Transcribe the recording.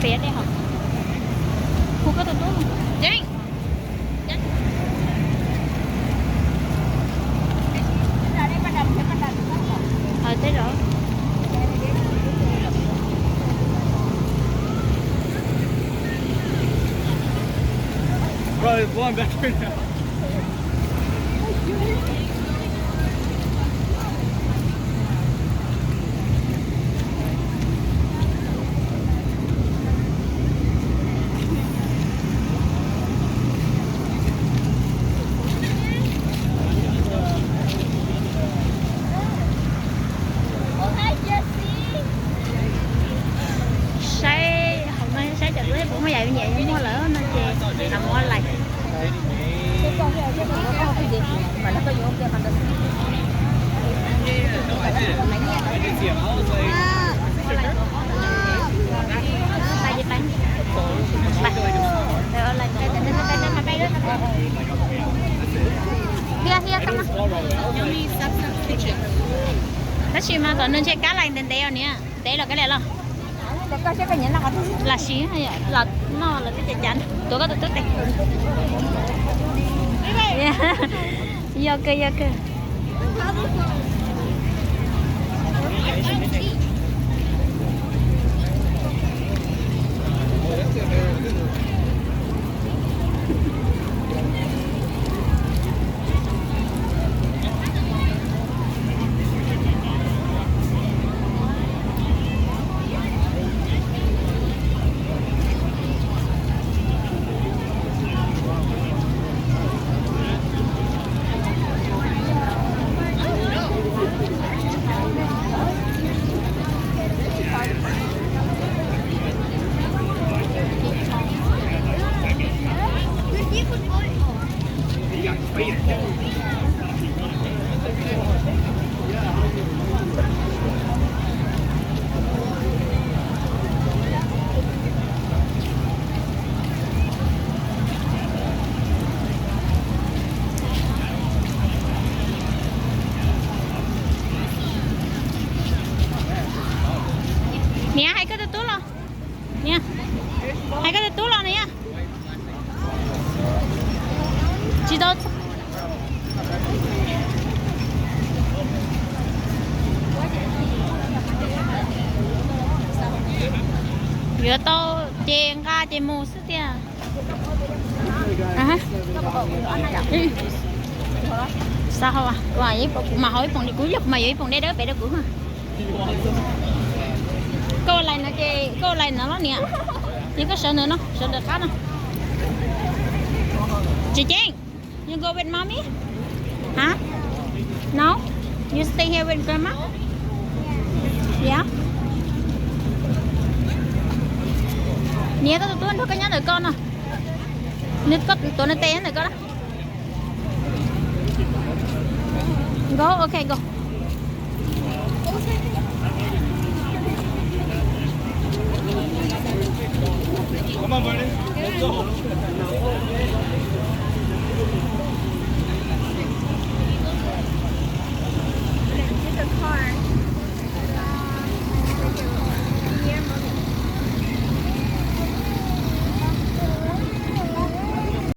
Peb dej hos. Hu koj tus tub. Jeeb. Tej zaum. Saib hauv no, saib cov tub puas muaj yam nyiam, yog muaj lawm no ces los muab lais. Thiab, thiab, tab sis mas tom nws ntshe kab lais ntev ntev os niam, ntev los kab lais los. Los siv, los noj los twb cav cav, tuav koj tus tub tes. Yog kawg, yog kawg. Niam, hais koj tus tub los. Niam, hais koj tus tub los niam. Tsis tau. Yuav tau ces nqa ces mus xwb tiag. Xav hau, kuv mam hau ib poom, kuv yog kuv mam yuav ib poom dej dawb pem rau kuv. Koj ua lais no ces koj ua lais no los niam. Ces koj sawv ntawm no, sawv ntawm qab no. Tsis ceeb, you go with mommy? Huh? No? You stay here with grandma? Yeah. Niam, koj tus tub nrog koj nyob ntawm koj no. Nws, koj tuav nws tes nyob ntawm koj na. Go, okay, go. Come on, buddy. Let's go.